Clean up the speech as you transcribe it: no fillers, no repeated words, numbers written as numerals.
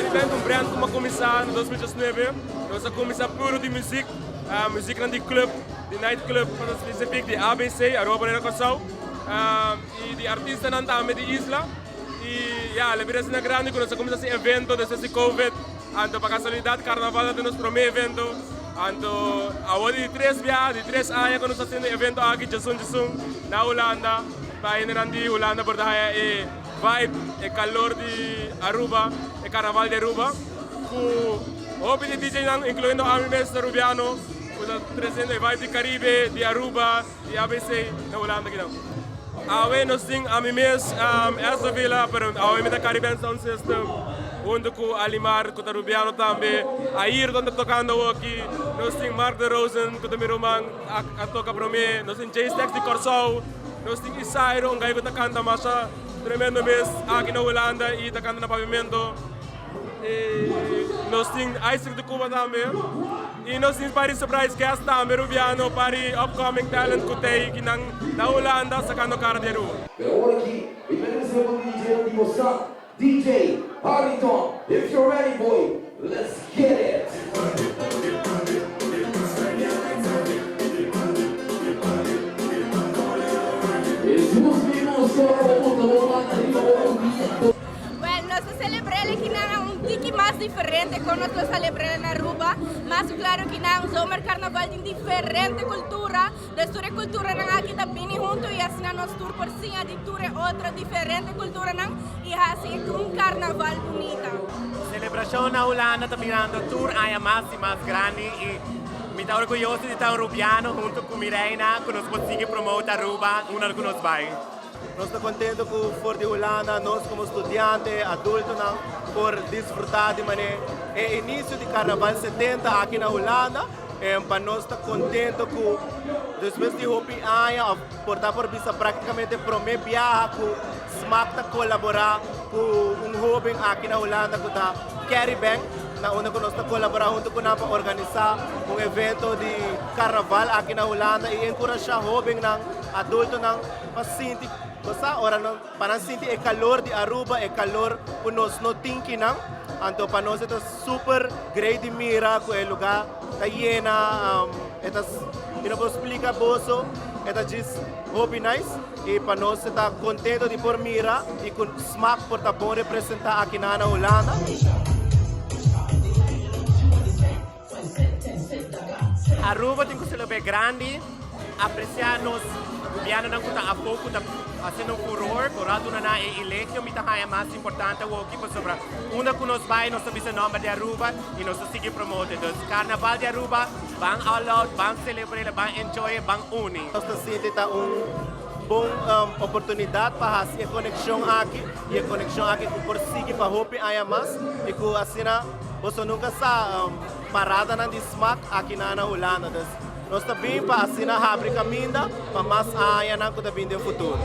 Caribbean ta un brand ku a kuminsá na 2019. Nos a kuminsá puro di muzik, muziknan di club, di night club, pa ta spesifik di ABC, Aruba Bonaire Kòrsou, i di artistanan tambe di isla. I ya, el a bira asina grandi ku nos a kuminsá hasi evento despues di covid. Anto pa kasualidat karnaval ta nos promé evento. Anto awor di tres biaha, di tres aña ku nos ta hasiendo e evento aki djasun djasun na Hulanda pa hendenan di Hulanda por ta haya e vibe, e kalor di Aruba, e karnaval di Aruba ku hopi di DJnan inkluyendo ami mes Arubiano ku ta tresiendo e vibe di Karibe, di Aruba, di ABC na Hulanda kinan. Awe nos tin ami mes Ezra Villa pero awe mi ta Caribbean Sound System hunto cu Alimar cu ta Rubiano tambe, Ayrton ta tocando awoki, nos tin Mark de Rosen cu ta mi ruman a toca prome, nos tin Jay Stacks di Corsou, nos tin Isairo un guy cu ta canta masha tremendo mes aki na Hulanda y ta canta na Pavimento. Nos tin Isaac de Cuba tambe y nos tin pari surprise guest tambe Rubiano pari upcoming talent cu tey ki nan na Hulanda sacando cara di Aruba. Pero awor aki mi ta recibe un DJ di bo sa, DJ Harrington, if you're ready boy, let's get it! Jesus mi mustra bo punta bo man ariba bo rudia. Wel, nos ta celebr'el akinan a un tiki mas diferente con nos lo celebr'el na Aruba. Mas cu claro kinan zomercarnaval tin diferente cultura, dus tur e culturanan aki ta bini hunto y asina nos tur por siña di tur e otro diferente culturanan y haci un carnaval bunita. Celebracion na Hulanda ta mirando tur aña mas y mas grandi y mi ta orguyoso di ta un Rubiano hunto cu mi reina cu nos por sigui promote Aruba unda cu nos bay. Nos ta contento cu for di Hulanda nos como studiante, adultonan por disfruta di mane e inicio di Carnaval 70 aki na Hulanda. Pa nos ta contento cu despues di hopi aña of por ta por bisa practicamente prome biaha cu Smaak ta colabora cu un hoben aki na Hulanda cu ta Caribbean na unda cu nos ta colabora hunto cu nan pa organisa un evento di Carnaval aki na Hulanda y encurasha hobennan, adultonan Pa sinti, bo sa, ora nan, pa nan sinti e calor di Aruba, e calor cu nos no tin kinan. Anto pa nos e ta super great di mira cu e lugar ta yena, e ta, mi no por splica boso, e ta djis hopi nice. Y pa nos e ta contento di por mira y cu Smaak por ta bon representa akinan na Hulanda. Aruba tin cu celebra grandi, aprecia nos Rubianonan cu ta afo cu ta haciendo un furor, por duna nan e elegio mi ta haya mas importante awoki pasobra unda cu nos bay nos ta bisa nomber di Aruba y nos ta sigui promote. Dus Carnaval di Aruba ban all out, ban celebrela, ban enjoy, ban uni. Nos ta sinti ta un bon oportunidad pa haci e conexion aki y e conexion aki cu por sigui pa hopi aña mas y cu asina Boso nunca sa paradanan di smak aki na na Hulanda. Dus nos ta bin pa asina habri caminda pa mas añanan cu ta bin den futuro.